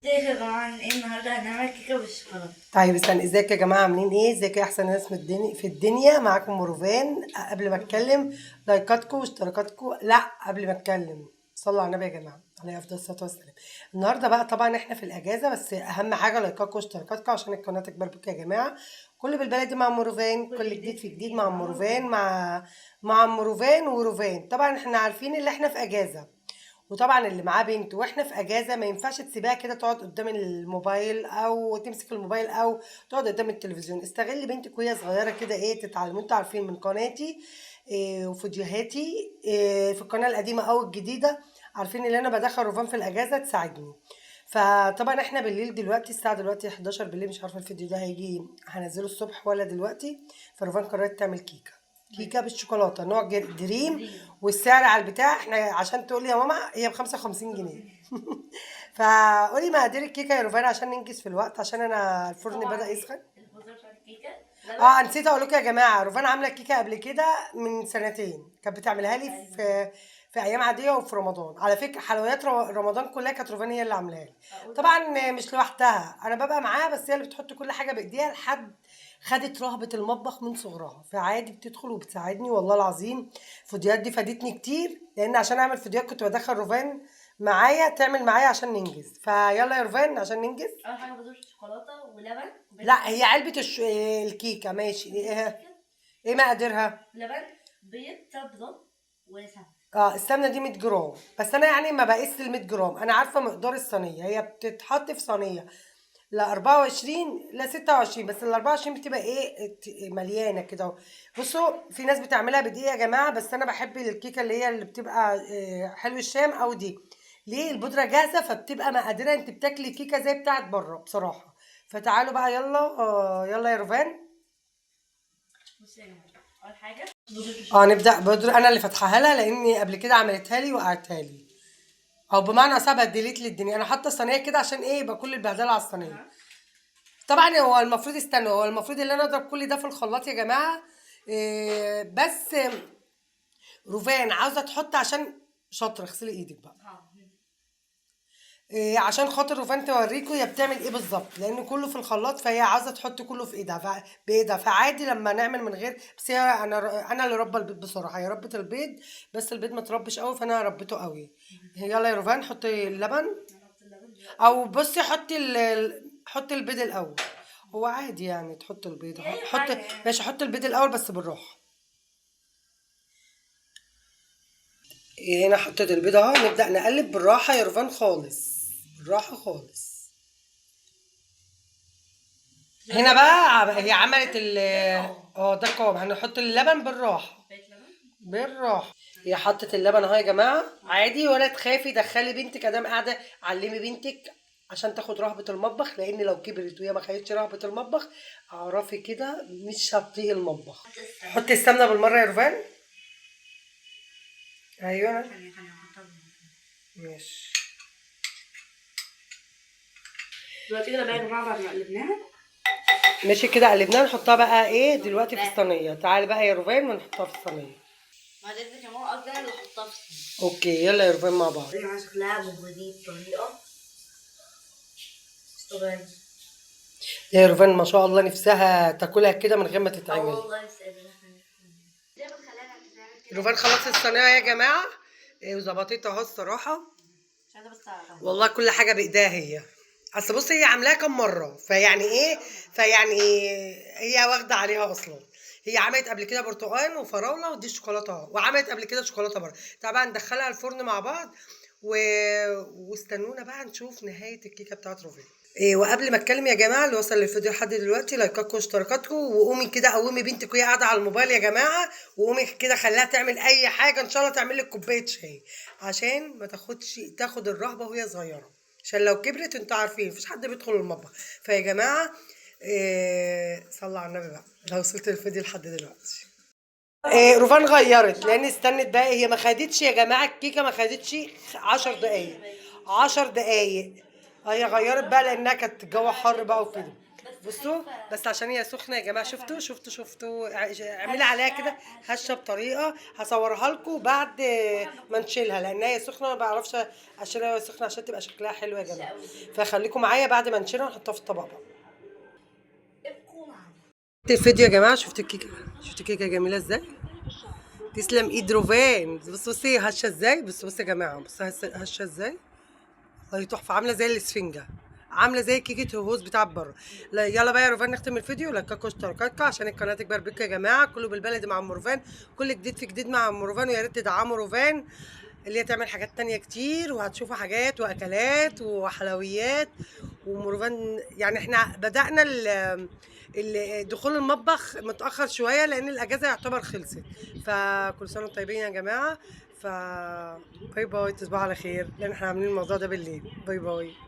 ازيك يا جماعة؟ ايه النهاردة هنعمل كيكة بالشوكولاتة. طيب استنى، ازيك يا جماعة؟ عاملين ايه؟ ازيك يا احسن ناس من الدنيا في الدنيا؟ معاكم مروفان. قبل ما اتكلم لايكاتكم واشتراكاتكم، لا قبل ما اتكلم صلوا على النبي يا جماعة عليه افضل الصلاة والسلام. النهارده بقى طبعا احنا في الاجازه، بس اهم حاجة لايكاتكم واشتراكاتكم عشان القناة تكبر بكم يا جماعة. كل بالبلدي مع مروفان، كل جديد في جديد مع مروفان، مع مروفان وروفان. طبعا احنا عارفين ان احنا في اجازه، وطبعا اللي معاه بنت واحنا في اجازه ما ينفعش تسيبها كده تقعد قدام الموبايل او تمسك الموبايل او تقعد قدام التلفزيون. استغلي بنتك وهي صغيرة كده، ايه تتعلم. انتوا عارفين من قناتي إيه وفيديوهاتي إيه في القناة القديمة او الجديدة، عارفين ان انا بدخل روفان في الاجازة تساعدني. فطبعا احنا بالليل دلوقتي، الساعة دلوقتي 11 بالليل، مش عارفه الفيديو ده هيجي هنزله الصبح ولا دلوقتي. فروفان قررت تعمل كيكة بالشوكولاته نوع دريم، والسعر على البتاع احنا عشان تقولي يا ماما هي ب 55 جنيه. فقولي مقادير الكيكه يا روفان عشان ننجز في الوقت، عشان انا الفرن طبعاً بدا يسخن. البودرة بتاعت الكيكة. نسيت اقول لكم يا جماعة، روفان عامله الكيكه قبل كده من سنتين، كانت بتعملها لي في ايام عادية وفي رمضان. على فكرة حلويات رمضان كلها كانت روفان هي اللي عاملاها لي. طبعا مش لوحدها، انا ببقى معاها، بس هي اللي بتحط كل حاجة بايديها لحد خدت رهبة المطبخ من صغرها، فعادي بتدخل وبتساعدني والله العظيم. الفيديوهات دي فادتني كتير، لان عشان اعمل فيديوهات كنت بدخل روفان معايا تعمل معايا عشان ننجز. فيلا يا روفان عشان ننجز. أول حاجة بودرة شوكولاتة ولبن. لا هي علبة الكيكه ماشي. ايه مقاديرها؟ لبن، بيض، 3 بيضات وسمنه. السمنة دي 100 جرام، بس انا يعني ما بقيس ال 100 جرام، انا عارفه مقدار الصينية. هي بتتحط في صينية لا 24 لا 26، بس ال 24 بتبقى ايه مليانة كده اهو. بصوا في ناس بتعملها بدقيق يا جماعة، بس انا بحب الكيكه اللي هي اللي بتبقى حلو الشام او دي، ليه البودره جاهزة فبتبقى مقاديرها، انت بتاكلي كيكة زي بتاعت بره بصراحة. فتعالوا بقى يلا، يلا يا روفان. بصوا يا جماعة، اول حاجة نبدا بودره. انا اللي فاتحاها لها لاني قبل كده عملتها لي وقعتها لي، او بمعنى اصح بدلت لي الدنيا. انا حاطه الصينية كده عشان ايه؟ يبقى كل البهدله على الصينية. طبعا هو المفروض استنوا، هو المفروض ان انا اضرب كل ده في الخلاط يا جماعة، إيه بس روفان عاوزه تحط عشان شاطرة. اغسلي ايدك بقى. إيه عشان خاطر روفان توريكم هي بتعمل ايه بالظبط، لان كله في الخلاط، فهي عاوزه تحط كله في ايدها، بايدها. فعادي لما نعمل من غير، بس هي انا اللي ربى البيض بصراحة، هي ربت البيض بس البيض ما تربش قوي، فانا ربيته قوي. يلا يا روفان حطي اللبن، او بصي حطي البيض الاول. هو عادي يعني تحط البيض، حط ماشي، حطي البيض الاول بس بالراحة. هنا حطيت البيض اهو، نبدا نقلب بالراحة يا روفان خالص، بالراحة خالص. هنا بقى هي عملت ده القوام. هنحط اللبن بالراحة بالراحة. هي حطت اللبن اهو يا جماعة، عادي ولا تخافي، دخلي بنتك ادام قاعدة، علمي بنتك عشان تاخد رهبة المطبخ، لان لو كبرت وهي ما خدتش رهبة المطبخ اعرفي كده مش هتطيق المطبخ. حطي السمنة بالمرة يا روفان. ايوه ماشي. دلوقتي كده بقى يا جماعة بعد ما قلبناها ماشي كده قلبناها، نحطها بقى ايه دلوقتي في الصينية. تعالي بقى يا روفان ونحطها في الصينية. بعد اذنك يا ماما، قصدي انا اللي احطها في الصينية. okay يلا يا روفان مع بعض. يا جماعة شكلها مغري بطريقة مش طبيعية. يا روفان ما شاء الله نفسها تاكلها كده من غير ما تتعمل. والله نفسي. روفان خلصت الصينية يا جماعة، وظبطتها اهو الصراحة. مش عايزه بس اعرف. والله كل حاجة بايديها هي، اصل بصي هي عاملاها كام مرة، فيعني ايه، فيعني هي واخده عليها اصلا. هي عملت قبل كده برتقال وفراوله ودي الشوكولاتة اهو، وعملت قبل كده شوكولاتة بره. طبعا ندخلها الفرن مع بعض واستنونا بقى نشوف نهاية الكيكه بتاعت روفان. وقبل ما اتكلم يا جماعة، اللي وصل للفيديو لحد دلوقتي لايكاتكم واشتراكاتكم، وقومي كده قومي بنتك وهي قاعدة على الموبايل يا جماعة، وقومي كده خليها تعمل اي حاجة، ان شاء الله تعمل لك كوباية شاي، عشان ما تاخد الرهبة وهي صغيرة، عشان لو كبرت انتوا عارفين مفيش حد بيدخل المطبخ. فيا جماعة صلوا على النبي بقى لو وصلت للفيديو لحد دلوقتي. روفان غيرت لان استنت بقى، هي ما خدتش يا جماعة الكيكه ما خدتش 10 دقايق، 10 دقايق هي غيرت بقى لانها كانت الجو حر بقى وكده. بصوا بس عشان هي سخنة يا جماعة. شفتوا شفتوا شفتوا، اعملي عليها كده هشه بطريقة هصورها لكم بعد ما نشيلها، لان هي سخنة ما بعرفش اشيلها وهي سخنة عشان تبقى شكلها حلو يا جماعة. فخليكم معايا بعد ما نشيلها ونحطها في الطبق بقى. ابقوا معانا الفيديو يا جماعة. شفتوا الكيكه؟ شفتوا الكيكه جميلة ازاي؟ تسلم ايد روفان. بصوا بصي هشه ازاي، بصوا بصوا يا جماعة، بصوا هشه ازاي، والله تحفة، عامله زي الاسفنجه، عامله زي كيكة هوز بتاع بره. لا يلا بقى يا روفان نختم الفيديو. لايكاتكم واشتراكاتكم عشان القناة تكبر بيكم يا جماعة. كله بالبلدي مع ام روفان، كل جديد في جديد مع ام روفان، ويا ريت تدعموا روفان اللي هي تعمل حاجات تانية كتير، وهتشوفوا حاجات واكلات وحلويات. وام روفان يعني احنا بدأنا دخول المطبخ متأخر شوية لأن الأجازة يعتبر خلصت. فكل سنة وانتم طيبين يا جماعة. ف bye bye، تصبحوا على خير لأن احنا عاملين الموضوع ده بالليل. bye bye.